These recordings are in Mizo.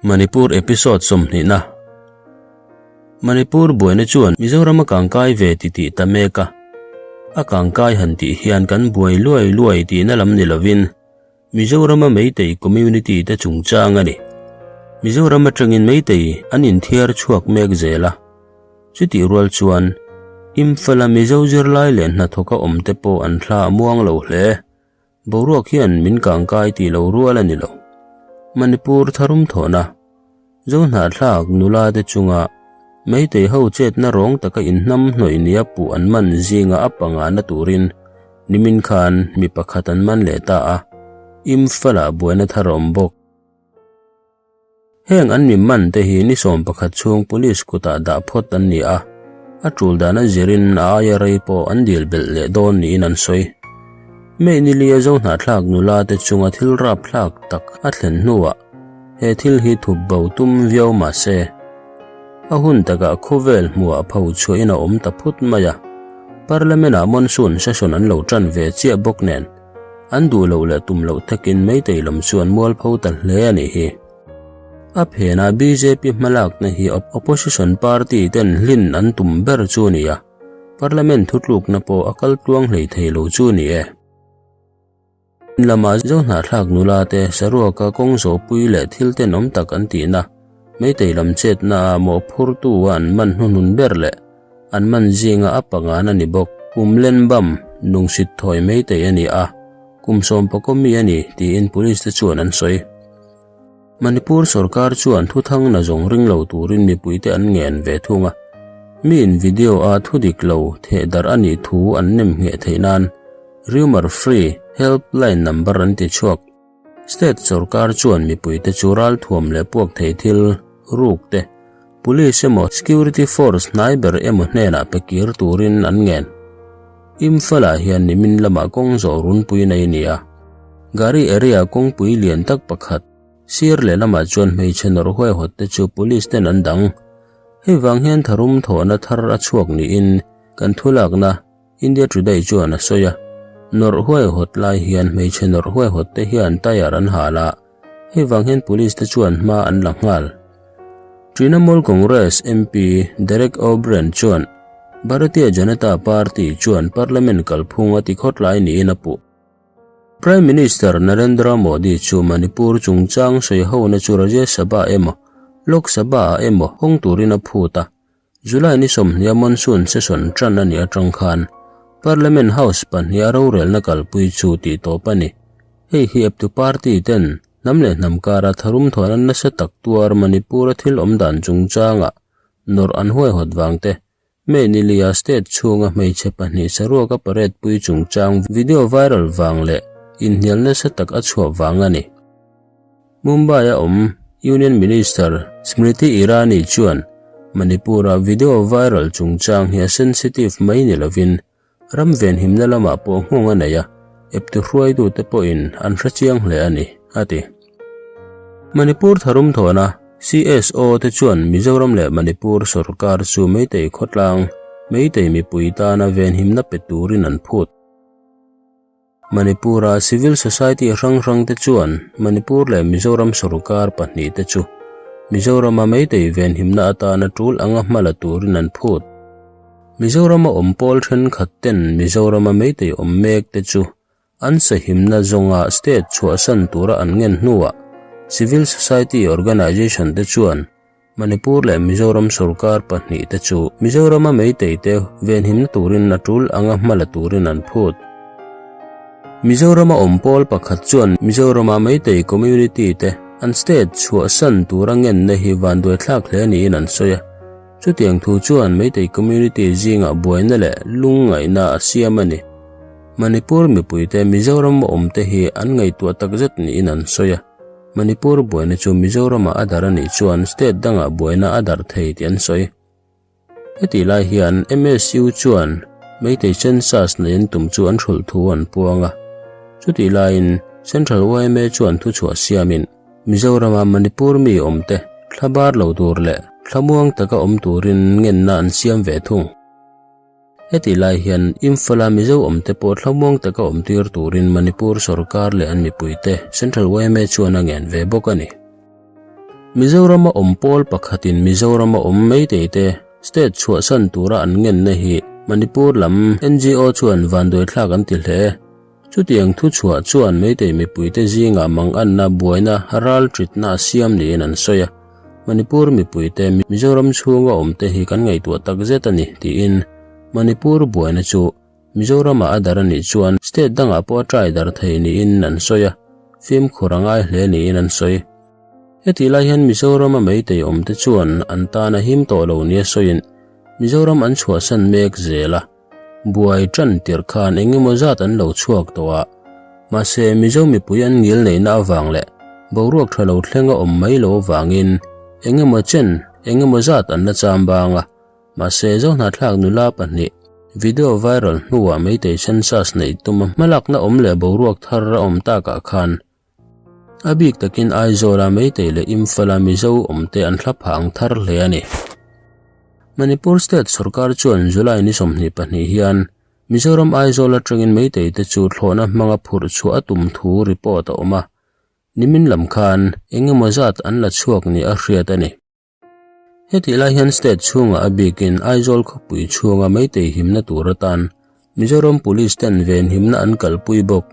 Manipur Episode sawmhnihna Manipur buaina chuan Mizoram a kangkai ve titih ta mek a. A kangkai han tih hian kan buai luai luai tihna lam ni lovin Mizorama Meitei community te chungchang a ni. Mizoram atangin Meitei an inthiar chhuak mek zel a. Chutih rual chuan Imphal-a Mizo zirlai leh hnathawka awmte pawh an thla a muang lo hle. Boruak hian min kangkai tih lo rual a ni lo. Manipur tharum thawhna, Zohnahthlak nula te chunga Meitei ho chetna rawng taka inhnam hnawih nia puh an man zinga a pangana turin nimin khan mi pakhat an man leh ta a, Imphal-ah buaina thar a awm bawk. Heng an mi man te hi ni 11 chhung police kutah dah phawt an ni a, a tul dan a zirin a aia rei pawh an dil belh leh dawn niin an sawi. May ni lia Zohnahthlak nula te chunga thil rapthlak tak a thlen hnuah he thil hi thup bo tum viau mah se, a hun takah khawvel hmuhah pho chhuahin a awm ta phut mai a, Parliament-ah monsoon session an lo tan ve chiah bawk nen, An duh loh leh tum loh takin Meitei lam chu an mualpho ta hle a nih hi. A phenah bjp hmalakna hi opposition party ten hlin an tum ber chu a ni a, parliament thutlukna pawh a kal tluang hlei thei lo chu a ni e. Lama Zohnahthlak nula te saruaka kawng zawhpui leh thil tenawm tak an tihna, Meitei lam chetna ah mawhphurtu a an man hnuhnun ber leh An man zinga a pangan a ni bawk. Kum Lenbam, lungsit thawi mai thei a ni a, kum sawmpakaw mi a ni, tiin police te chuan an sawi. Manipur sorkar chuan thuthang na zawng ring lo turin mipuite an ngen ve thung a. Miin video a thu dik lo theh darh a nih thu an nem ngheh theih nan Rumour Free Helpline number an ti chhuak. State sorkar chuan mipuite chu ralthuam leh puak thei thil ruk te, Police emaw Security Force hnai ber emaw hnenah pe kir turin an ngen. Imphal-ah hian nimin lamah kawng zawh runpui nei a ni a. Gari area kawngpui lian tak pakhat, sir lehlamah chuan hmeichhe nawrh huaihawt te chu Police ten an dang. Hei vang hian tharum thawhna thar a chhuak niin kan thulakna India Today chuan a sawi a, nawrh huaihawt lai hian hmeichhe nawrh huaihawt te hian tyre an hal a, hei vang hian police te chuan hma an la nghal. Trinamool Congress MP Derek O'Brien chuan Bharatiya Janata Party chuan Parliament kalphung a ti khawtlai niin a puh. Prime Minister Narendra Modi chu Manipur chungchang sawihona chu Rajya Sabha emaw Lok Sabha ah emaw hawng turin a phut a, July ni sawmhnih a monsoon session tan a nih atang khan Parliament House pahniha rorelna kalpui chu tih tawp a ni. Hei hi eptu party ten hnam leh hnam kara tharum thuan an nasa tak tuar Manipur a thil awm dan chungchangah nawrh an huaihawt vang te, May ni lia state chhunga hmeichhe pahnih saruaka parade pui chungchang video viral vang leh inhnial nasa tak a chhuah vang a ni. Mumbai-a awm Union Minister Smriti Irani chuan Manipur-a video viral chungchang hi a sensitive mai ni lovin ram venhimna lamah pawh nghawng a nei a, eptu hruaitute pawhin an hrechiang hle a ni, a ti. Manipur tharum thawhna CSO te chuan Mizoram leh Manipur sorkar chu Meitei khawtlang, Meitei mipui tana venhimna pe turin an phut. Manipur-a civil society hrang hrangte chuan Manipur leh Mizoram sorkar pahnihte chu Mizorama Meitei venhimna atana tul anga hma la turin an phut. Mizorama awm pawl thenkhat ten Mizorama Meitei awm mek te chu an sahimna zawnga state chhuahsan tura an ngen hnuah civil society organisation te chuan Manipur leh Mizoram sorkar pahnihte chu Mizorama Meiteite venhimna turin a tul anga hma la turin an phut. Mizorama awm pawl pakhat chuan Mizorama Meitei community te an state chhuahsan tura ngenna hi vanduaithlak hle niin an sawi a. Chutiang thu chuan Meitei community zingah buaina leh lungngaihna a siam a ni. Manipur mipuite Mizorama awmte hi an ngaihtuah takzet niin an sawi a. Manipur buaina chu Mizorama a darh a nih chuan state dangah buaina a darh thei tih an sawi. Hetih lai hian MSU chuan Meitei census nei an tum chu an hrulh thu an puang a. Chutih laiin Central yma chuan thuchhuah siamin Mizorama Manipur mi awmte thlabar lo tur leh thlamuang taka awm turin ngenna an siam ve thung. Hetih lai hian Imphal-a Mizo awmte pawh thlamuang taka awmtir turin Manipur sorkar leh an mipuite Central yma chuan a ngen ve bawk a ni. Mizorama awm pawl pakhatin Mizorama awm Meitei te state chhuahsan tura an ngenna hi Manipur lam NGO chuan vanduaithlak an ti hle. Chutiang thuchhuah chuan Meitei mipuite zingah manganna buaina ral ṭitna a siam niin an sawi a. Manipur mipuite Mizoram chhunga awmte hi kan ngaihtuah takzet a ni, tiin Manipur buaina chu Mizoramah a dar a nih chuan state dangah pawh a try dar thei niin an sawi a, fimkhur a ngai hle niin an sawi. Hetih lai hian Mizorama Meitei awmte chuan an tan a him tawh lo nia sawiin Mizoram an chhuahsan mek zel a, buai tan tirh khan eng emaw zat an lo chhuak tawh a, mahse Mizo mipui an ngil neihna avang leh boruak tha lo thleng a awm mai lo avangin eng emaw chen eng emaw zat an la cham bang a. Mahse, Zohnahthlak nula pahnih video viral hnuah Meitei census neih tuma hmalakna awm leh boruak thar a awm takah khan a bik takin Aizawla Meitei leh Imphal-a Mizo awmte an thla phah ang thar hle a ni. Manipur State sorkar chuan July ni 22 hian Mizoram Aizawl atangin Meitei te chu thlawhna hmanga phurh chhuah a tum thu report a awm a, nimin lam khan eng emaw zat an la chhuak nih a hriat a ni. Hetih lai hian state chhungah a bikin Aizawl khawpui chhunga Meitei himna tur atan Mizoram Police ten venhimna an kalpui bawk.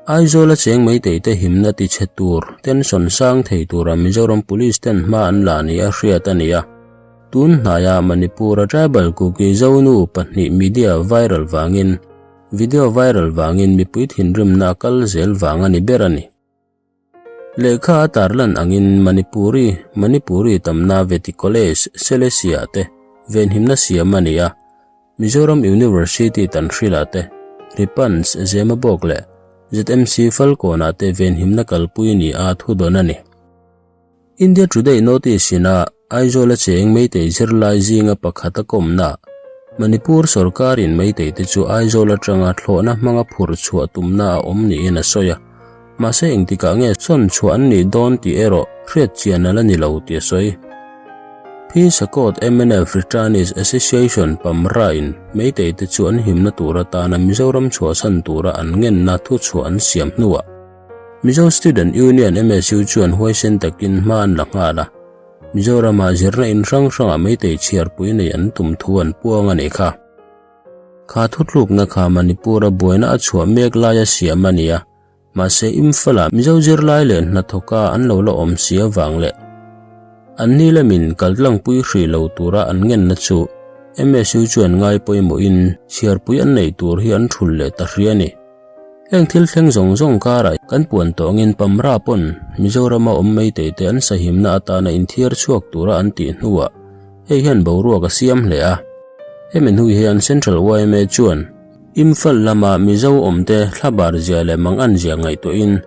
Aizawl a cheng Meitei te himna tichhe tur tension sang thei tura Mizoram Police ten hma an la ni a hriat a ni a. Tun hnaia Manipur-a tribal Kuki Zonu pahnih media viral vangin video viral vangin mipui thinrimna a kal zel vang a ni ber a ni. Lehkha a tarlan angin Manipuri, Manipuri tamna Veti College, Selesih-ah te venhimna siam a ni a, Mizoram University Tanhril-ah te, Ripans, Zemabawk leh ZMC Falkawn-ah te venhimna kalpui ni a thudawn a ni. India Today notice ina Aizawl-a cheng Meitei zirlai zinga pakhat a kawmna, Manipur sorkarin Meitei te chu Aizawl atanga thlawhna hmanga phur chhuah tumna a awm niin a sawi a, mahse engtikah nge sawn chhuah an nih dawn tih erawh hriat chian a la ni lo tih a sawi. Phi Sakawt mnf Returnees Association Pamra-in Meitei te chu an himna tur atana Mizoram chhuahsan tura an ngenna thuchhuah an siam hnuah, Mizo Student Union, MSU, chuan huaisen takin hma an la nghal a, Mizoramah zirna in hrang hrangah Meitei chhiarpui nei an tum thu an puang a nih kha. Kha thutlukna kha Manipur-a buaina a chhuah mek laia siam a ni a, mahse Imphal-ah Mizo zirlai leh hnathawka an lo la awm si avang leh anni lamin kaltlangpui hrih lo tura an ngenna chu MSU chuan ngai pawimawhin chhiarpui an neih tur hi an thul leh ta hria a ni. Heng thil thleng zawng zawng karah kan puan tawngin Pamra pawn Mizorama awm Meitei te an sahimna atana inthiar chhuak tura an tih hnuah hei hian boruak a siam hle a. Hemi hnu hian Central yma chuan Imphal lama Mizo awmte thlabar zia leh mangan zia ngaihtuahin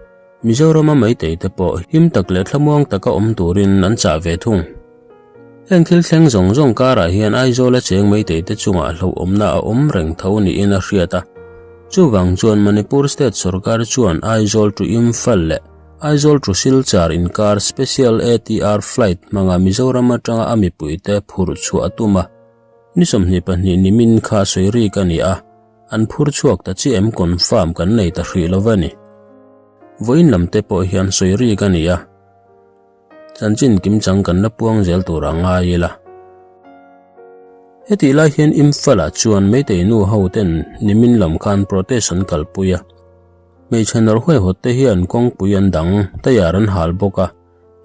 Mizorama Meitei te pawh him tak leh thlamuang taka awm turin an chah ve thung. Heng thil thleng zawng zawng karah hian Aizawla cheng Meitei te chungah hlauhawmna a awm reng tho niin a hriat a. Chuvang chuan Manipur State sorkar chuan Aizawl to Imphal leh Aizawl to Silchar inkar Special ATR flight hmanga Mizoram atanga a mipuite phurh chhuah a tum a. Ni 22 nimin kha sawi rik a ni a, an phur chhuak ta chiah em confirm kan nei ta hrih lo va ni. Vawiin lam te pawh hian sawi rik a ni a. Chanchin kimchang kan la puang zel tur a ngai ila. Hetih lai hian Imphal-ah chuan Meitei nu ho ten nimin lam khan protest an kalpui a. Hmeichhe nawr huaihawt te hian kawngpui an dang, tayar an hal bawk a.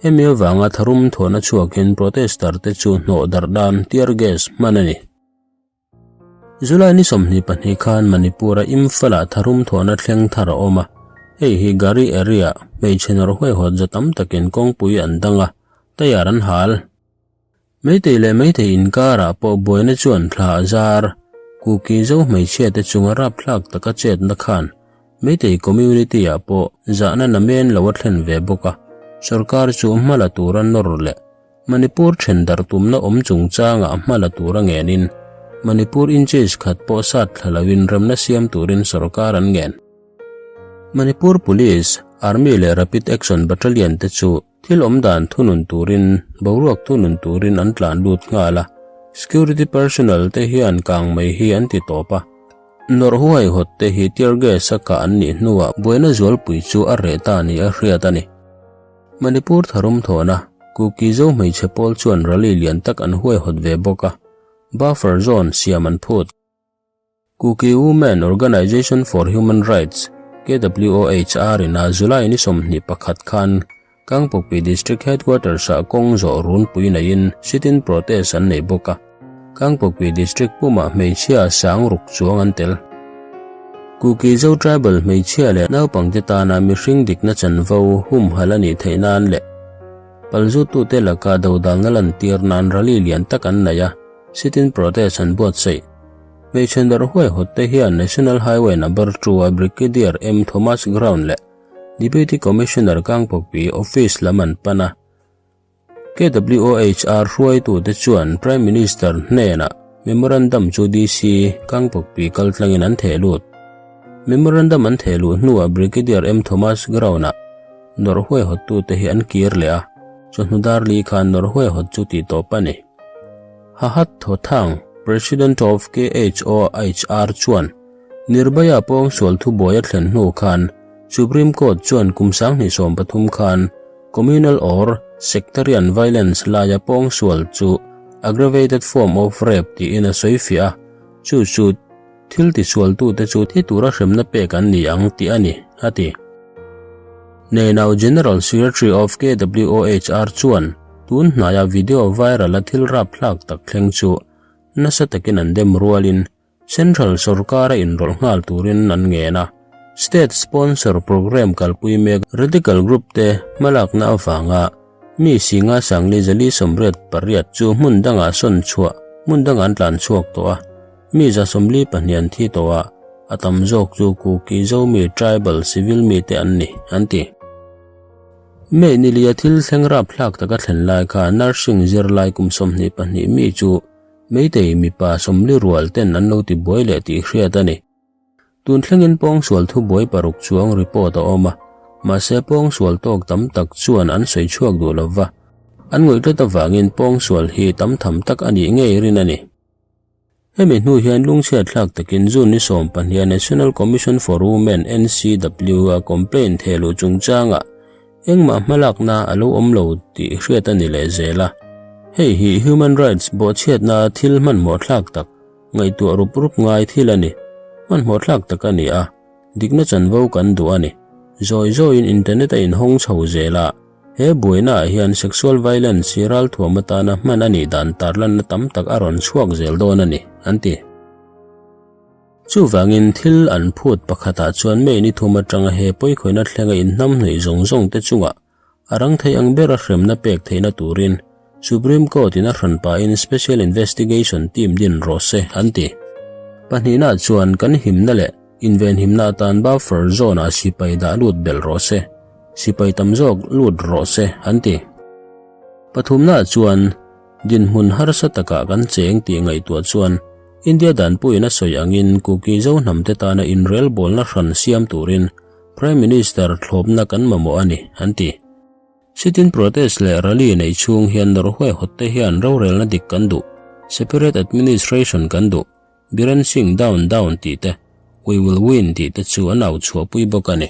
Hemi avanga tharum thuahna chhuakin protester te chu hnawh darh dan tear gas hman a ni. July ni 22 khan Manipur-a Imphal-ah tharum thawhna thleng thar a awm a, hei hi Gari area hmeichhe nawr huaihawt za tam takin kawngpui an dang a, tayar an hal. Meitei leh Meitei inkarah pawh buaina chuan thla a zar. Kuki Zo hmeichhiate chunga rapthlak taka chetna khan Meitei community-ah pawh zahna namen lo a thlen ve bawk a, sorkar chu hma la tura nawr leh Manipur then darh tumna awm chungchangah hma la tura ngenin Manipur inches khat pawh sat thla loin remna siam turin sorkar an ngen. Manipur Police, Army leh Rapid Action Battalion te chu thil awm dan thunun turin boruak thunun turin an tlan lut nghal a, security personnel te hian kang mai hi an ti tawp a. Nawrh huaihawt te hi tear gas a kah an nih hnuah buaina zualpui chu a reh ta ni a hriat a ni. Manipur tharum thawhna. Kuki Zo hmeichhe pawl chuan rally lian tak an huaihawt ve bawk a, buffer zone siam an phut. Kuki Women Organization for Human Rights, KWOHR, in a July ni 21 khan Kangpokpi District Headquarters-ah kawng zawh runpui neiin sit-in protest an nei bawk a. Kangpokpi District pumah hmeichhia sang ruk chuang an tel. Kuki Zo Tribal hmeichhia leh naupangte tana mihring dikna chanvo humhalh a nih theih nan leh palzutute laka dodalna lantir nan rally lian tak an nei a, sit-in protest an buatsaih. Hmeichhe darh huaihawt te hian National Highway Number 2 a Brigadier M Thomas Ground leh Deputy Commissioner Kangpokpi Office lam an pan a. KWOHR hruaitute chuan Prime Minister hnenah memorandum chu DC Kangpokpi kaltlangin an theh lut. Memorandum an theh luh hnuah Brigadier M Thomas Ground-ah nawrh huaihawttute hi an kir leh a, chawhnu dar li khan nawrh huaihawt chu tih tawp a ni. Hahat Thothang, President of KHOHR chuan Nirbhaya pawngsual thubuai a thlen hnu khan Supreme Court chuan kum 2013 khan Communal or Sectarian Violence laia pawngsual chu aggravated form of rape tiin a sawi fiah a, chu chu thil tisualtute chu thi tura hremna pek an ni ang tih a ni, a ti. Nenau General Secretary of KWOHR chuan tun hnaia video viral a thil rapthlak tak thleng chu nasa takin an dem rualin Central sorkara inrawlh nghal turin an ngen a, state sponsor programme kalpui mek radical group te hmalakna avanga mi singa sangli zali 88 chu hmun dangah sawn chhuah hmun dangah an tlan chhuak tawh a, mi 72 an thi tawh a, a tam zawk chu Kuki Zomi tribal civil mite an ni, an ti. May nilia thil thleng rapthlak taka thlen lai kha nursing zirlai kum 22 mi chu Meitei mipa 40 rual ten an lo ti buai leh tih hriat a ni. Tun thlengin pawngsual thubuai paruk chuang report a awm a, mahse pawngsual tawk tam tak chuan an sawi chhuak duh lo va, an ngawih tlat avangin pawngsual hi tam tham tak a nih ngei rin a ni. Hemi hnu hian lungchhiat thlak takin June ni 15 a National Commission for Women, NCW, a complaint thehluh chungchangah Engmah hmalakna a lo awm lo tih hriat a ni leh zel a. Hei hi human rights bawhchhiatna thil hmanhmawh thlak tak, ngaihtuah rup rup ngai thil a ni. Hmanhmawh thlak tak a ni a, dikna chanvo kan duh a ni. Zawi zawiin internet a inhawng chho zel a, he buainaah hian sexual violence hi ralthuam atana hman a nih dan tarlanna tam tak a rawn chhuak zel dawn a ni, an ti. Chuvangin thil an phut pakhatah chuan May ni thum atanga he pawikhawihna thlenga inhnamhnawih zawng zawng te chungah a rang thei ang bera hremna pek theihna turin Supreme Court in a hran pahin Special Investigation Team din rawh se an ti. Pahnihna chuan kan himna leh invenhimna atan buffer zone ah sipai dah lut belh rawh se, sipai tam zawk lut rawh se an ti. Pathumna chuan Dinhmun harsa takah kan cheng tih ngaihtuah chuan India danpuiin a sawi angin Kuki Zo hnamte tana inrelbawlna hran siam turin Prime Minister thlawpna kan mamawh a ni, an ti. Sit-in protest leh rally neih chhung hian nawrh huaihawtte hian rorelna dik kan duh, separate administration kan duh, Biren Singh down down tih te, We will win tih te chu an au chhuahpui bawk a ni.